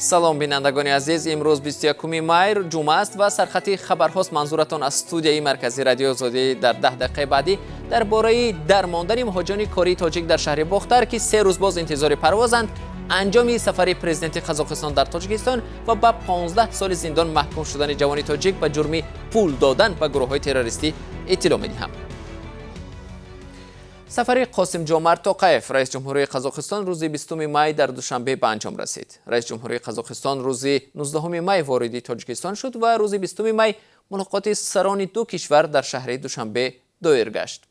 Салом, бинандагони азиз. Имрӯз 21 май, ҷумъа аст ва сархати хабарҳост. Манзуратон аз студияи марказии Радиои Озодӣ. Дар 10 дақиқаи баъдӣ дар бораи дармондани муҳоҷирони кории тоҷик дар шаҳри Бохтар, ки 3 рӯз боз интизори парвозанд, анҷоми сафари президенти Қазоқистон дар Тоҷикистон ва ба 15 соли зиндон маҳкум шудани ҷавони тоҷик ба ҷурми пул додан ба гурӯҳҳои террористӣ иттилоъ медиҳам. Сафари Қосим Ҷомарт Тоқаев, раис ҷумҳурии Қазоқистон, рӯзи 20 май дар Душанбе ба анҷом расид. Раис ҷумҳурии Қазоқистон рӯзи 19 май вориди Тоҷикистон шуд ва рӯзи 20 май мулоқоти сарони ду кишвар дар шаҳри Душанбе доир гашт.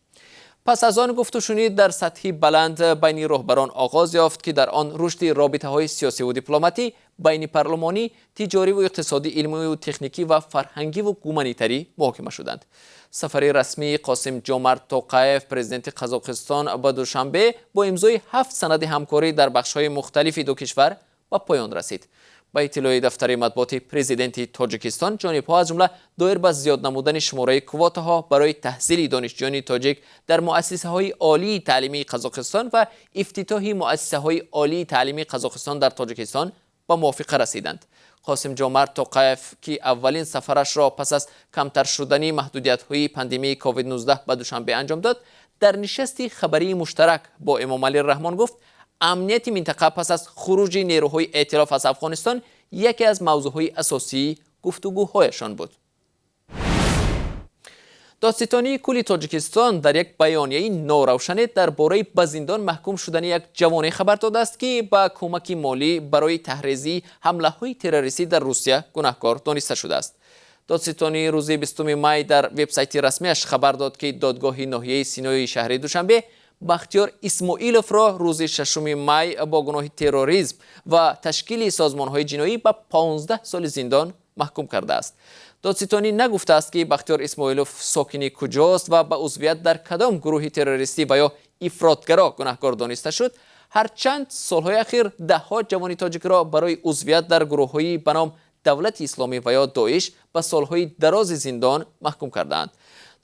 Пас аз он гуфтушунид дар сатҳи баланд байни роҳбарон оғоз ёфт, ки дар он рушди робитаҳои сиёсиву дипломатӣ, байни парлумонӣ, тиҷориву иқтисодӣ, илмиву техникӣ ва фарҳангиву гуманитарӣ муҳокима шуданд. Сафари расмии Қосим Ҷомарт Тоқаев, президенти Қазоқистон, ба Душанбе бо имзои 7 санади ҳамкорӣ дар бахшҳои мухталифи ду кишвар ба поён расид. Ба иттилои дафтари матбуоти президенти Тоҷикистон, ҷонибҳо аз ҷумла доир ба зиёд намудани шумораи квотаҳо барои таҳсили донишҷӯёни тоҷик дар муассисаҳои олии таълимии Қазоқистон ва ифтитоҳи муассисаҳои олии таълимии Қазоқистон дар Тоҷикистон ба мувофиқа расиданд. Қосим Ҷомарт Тоқаев, ки аввалин сафарашро пас аз камтар шудани маҳдудиятҳои пандемияи COVID-19 ба Душанбе анҷом дод, дар нишасти хабарии муштарак бо Эмомалӣ Раҳмон гуфт, амнияти минтақа пас аз хуруҷи нерӯҳои эътилоф аз Афғонистон яке аз мавзӯъҳои асосии гуфтугӯҳояшон буд. Додситонии кулли Тоҷикистон дар як баёнияи норавшане дар бораи ба зиндон маҳкум шудани як ҷавоне хабар додааст, ки ба кӯмаки молӣ барои таҳрезии ҳамлаҳои террористӣ дар Русия гунаҳкор дониста шудааст. Додситонӣ рӯзи 20 май дар вебсайти расмиаш хабар дод, ки додгоҳи ноҳияи Синои шаҳри Душанбе Бахтиёр Исмоиловро рӯзи 6 май бо гуноҳи терроризм ва ташкили созмонҳои ҷиноӣ ба 15 соли зиндон маҳкум кардааст. Додситонӣ нагуфтааст, ки Бахтиёр Исмоилов сокини куҷост ва ба узвият дар кадом гурӯҳи террористӣ ва ё ифротгаро гунаҳкор дониста шуд. Ҳарчанд солҳои ахир даҳҳо ҷавони тоҷикро барои узвият дар гурӯҳҳои ба ном Давлати Исломӣ ва ё Доиш ба солҳои дарози зиндон маҳкум кардаанд.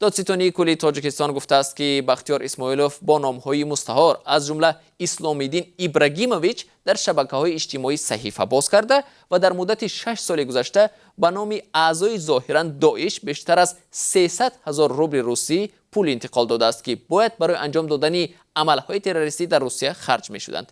Додситонии кулли Тоҷикистон гуфтааст, ки Бахтиёр Исмоилов бо номҳои мустаҳор, аз ҷумла Исломиддин Ибрагимович, дар шабакаҳои иҷтимоӣ саҳифа боз карда ва дар муддати 6 соли гузашта ба номи аъзои зоҳиран Доиш бештар аз 300 ҳазор рубли русӣ пул интиқол додааст, ки бояд барои анҷом додани амалҳои террористӣ дар Русия харҷ мешуданд.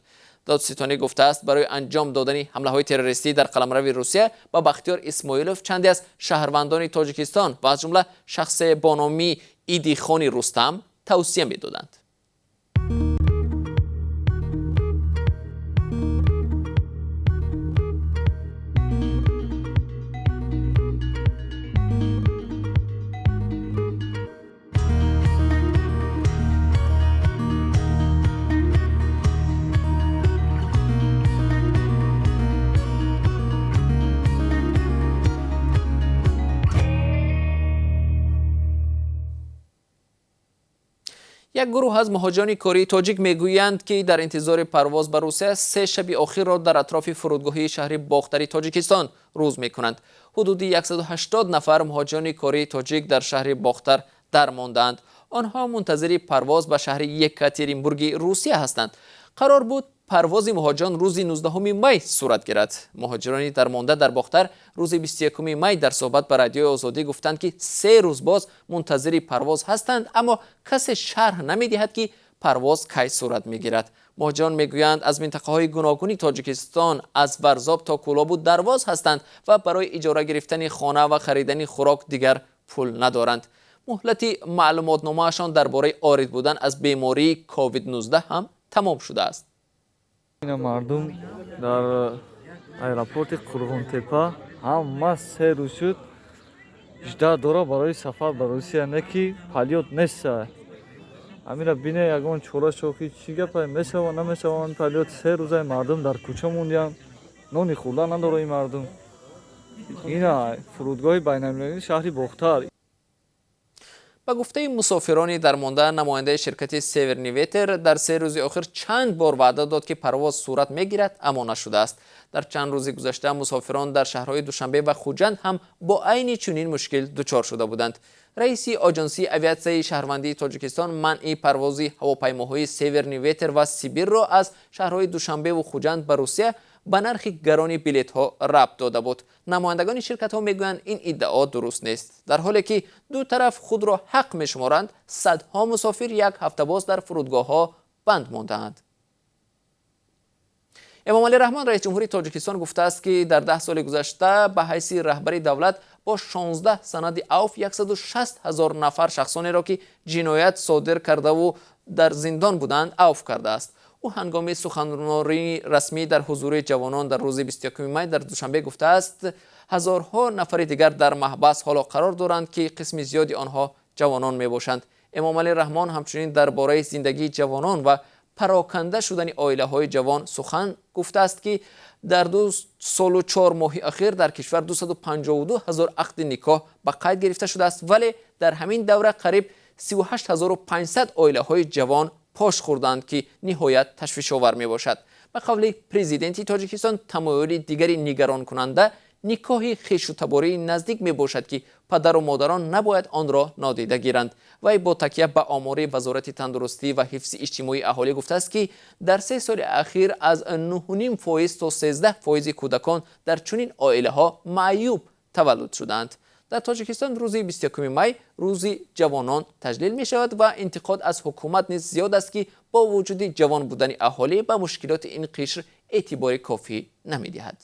Додситонӣ гуфтааст, барои анҷом додани ҳамлаҳои террористӣ дар қаламрави Русия ба Бахтиёр Исмоилов чанде аз шаҳрвандони Тоҷикистон ва аз ҷумла шахсе бо номи Идихони Рустам тавсия медоданд. Як гурӯҳ аз муҳоҷирони кории тоҷик мегӯянд, ки дар интизори парвоз ба Русия 3 шаби охирро дар атрофи фурудгоҳи шаҳри Бохтари Тоҷикистон рӯз мекунанд. Ҳудуди 180 нафар муҳоҷирони кории тоҷик дар шаҳри Бохтар дармондаанд. Онҳо мунтазири парвоз ба шаҳри Екатеринбурги Русия ҳастанд. Қарор буд парвози муҳоҷирон рӯзи 19 май сурат гирад. Муҳоҷирони дармонда дар Бохтар рӯзи 21 май дар суҳбат ба Радиои Озодӣ гуфтанд, ки 3 рӯз боз мунтазири парвоз ҳастанд, аммо касе шарҳ намедиҳад, ки парвоз кай сурат мегирад. Муҳоҷирон мегӯянд, аз минтақаҳои гуногуни Тоҷикистон, аз Варзоб то Кӯлобу Дарвоз ҳастанд ва барои иҷора гирифтани хона ва харидани хӯрок дигар пул надоранд. Муҳлати маълумотномаашон дар бораи орид будан аз бемории COVID-19 ҳам тамом шудааст. Ина мардум дар аэропорти Қурғонтепа ҳама 3 рӯз шуд жда дора барои сафар ба Русия, не ки полёт нест. Ҳамира бине, ягон чора шохи чӣ гапа мешава, намешава полёт. 3 рӯзаи мардум дар кӯча мондиям, нони хӯрда надора ин мардум. Ина фурудгоҳи байналмилалии шаҳри Бохтар. Ба гуфтаи мусофирони дармонда, намояндаи ширкати Северный ветер дар 3 рӯзи охир чанд бор ваъда дод, ки парвоз сурат мегирад, аммо нашудааст. Дар чанд рӯзи гузашта мусофирон дар шаҳрҳои Душанбе ва Хуҷанд ҳам бо айни чунин мушкил дучор шуда буданд. Раиси Оҷонсии авиатсияи шаҳрвандии Тоҷикистон манъи парвози ҳавопаймоҳои Северный ветер ва Сибирро аз шаҳрҳои Душанбеву Хуҷанд ба Русия ба нархи гарони билетҳо рабт дода буд. Намояндагони ширкатҳо мегӯянд, ин иддао дуруст нест. Дар ҳоле ки ду тараф худро ҳақ мешуморанд, садҳо мусофир як ҳафта боз дар фурудгоҳҳо банд мондаанд. Эмомалӣ Раҳмон, раиси ҷумҳурии Тоҷикистон, гуфтааст, ки дар 10 соли гузашта ба ҳайси раҳбари давлат бо 16 санади авф 160 ҳазор нафар шахсонеро, ки ҷиноят содир кардаву дар зиндон буданд, авф кардааст. Ӯ ҳангоми суханронии расмӣ дар ҳузури ҷавонон дар рӯзи 21 май дар Душанбе гуфтааст, ҳазорҳо нафари дигар дар маҳбас ҳоло қарор доранд, ки қисми зиёди онҳо ҷавонон мебошанд. Эмомалӣ Раҳмон ҳамчунин дар бораи зиндагии ҷавонон ва пароканда шудани оилаҳои ҷавон сухан гуфтааст, ки дар 2 солу 4 моҳи ахир дар кишвар 252 ҳазор ақди никоҳ ба қайд гирифта шудааст, вале дар ҳамин давра қариб 38 500 оилаҳои ҷавон пош хӯрданд, ки ниҳоят ташвишовар мебошад. Ба қавли президенти Тоҷикистон, тамоюли дигари нигаронкунанда никоҳи хешутабории наздик мебошад, ки падару модарон набояд онро нодида гиранд. Вай бо такя ба омори Вазорати тандурустӣ ва ҳифзи иҷтимоии аҳолӣ гуфтааст, ки дар 3 соли ахир аз 9,5% то 13 фоизи кӯдакон дар чунин оилаҳо маъюб таваллуд шуданд. Дар Тоҷикистон рӯзи 21 май рӯзи ҷавонон таҷлил мешавад ва интиқод аз ҳукумат низ зиёд аст, ки бо вуҷуди ҷавон будани аҳолӣ ба мушкилоти ин қишр эътибори кофӣ намедиҳад.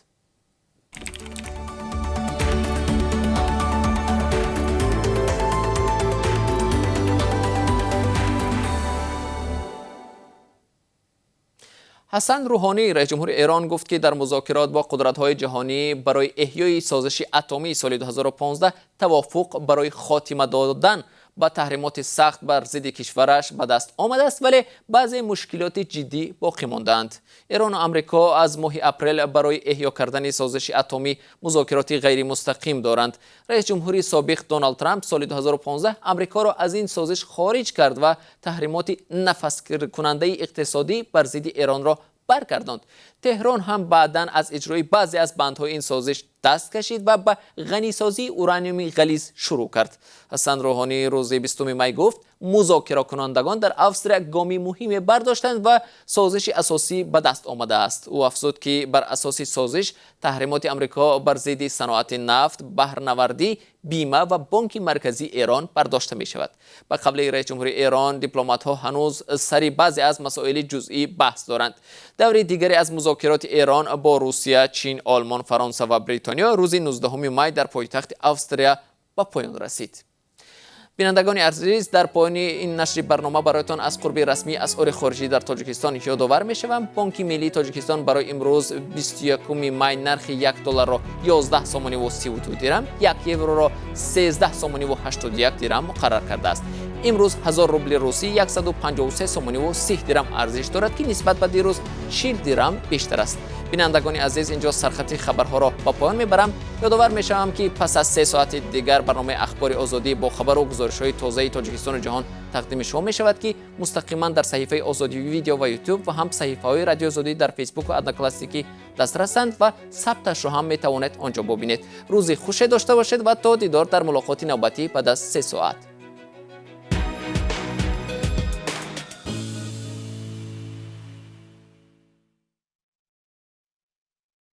Ҳасан Рӯҳонӣ, раис ҷумҳури Эрон, гуфт, ки дар музокирот бо қудратҳои ҷаҳонӣ барои эҳёи созиши атомии соли 2015 тавофуқ барои хотима додан ба таҳримоти сахт бар зидди кишвараш ба даст омадааст, вале баъзе мушкилоти ҷиддӣ боқӣ мондаанд. Эрону Амрико аз моҳи апрел барои эҳё кардани созиши атомӣ музокироти ғайримустақим доранд. Раис ҷумҳури собиқ Доналд Трамп соли 2015 Амрикоро аз ин созиш хориҷ кард ва таҳримоти нафаскунандаи иқтисодӣ бар зидди Эронро баргардонд. Теҳрон ҳам баъдан аз иҷрои баъзе аз бандҳои ин созиш даст кашид ва ба ғанисозии ураниуми ғализ шурӯъ кард. Ҳасан Рӯҳонӣ рӯзи 20 май гуфт, музокирокунандагон дар Австрия гоми муҳиме бардоштанд ва созиши асосӣ ба даст омадааст. Ӯ афзуд, ки бар асоси созиш таҳримоти Амрико бар зидди саноати нафт, баҳрнавардӣ, бима ва бонки марказии Эрон бардошта мешавад. Ба қавли раис ҷумҳури Эрон, дипломатҳо ҳанӯз сари баъзе аз масоили ҷузъӣ баҳс доранд. Даври дигаре аз музокироти Эрон бо Русия, Чин, Олмон, Фаронса ва Бритониё рӯзи 19 май дар пойтахти Австрия ба поён расид. Бинандагони азиз, дар поёни ин нашри барнома бароятон аз қурби расмии асъори хориҷӣ дар Тоҷикистон ёдовар мешавам. Бонки миллии Тоҷикистон барои имрӯз, 21 май, нархи 1 долларро 11 сомониву 32 дирам, 1 евроро 13 сомониву 81 дирам муқаррар кардааст. Имрӯз 1000 рубли русӣ 153 сомониву 30 дирам арзиш дорад, ки нисбат ба дирӯз 40 дирам бештар аст. Бинандагони азиз, инҷо сархати хабарҳоро ба поён мебарам. Ёдовар мешавам, ки пас аз 3 соати дигар барномаи Ахбори Озодӣ бо хабару гузоришҳои тозаи Тоҷикистону ҷаҳон тақдими шумо мешавад, ки мустақиман дар саҳифаи Озодӣ Видео ва Ютуб ва ҳам саҳифаҳои Радиои Озодӣ дар Фейсбуку Одноклассники дастрасанд ва сабташро ҳам метавонед он ҷо бубинед. Рӯзи хуше дошта бошед ва то дидор дар мулоқоти навбатӣ баъд аз 3 соат.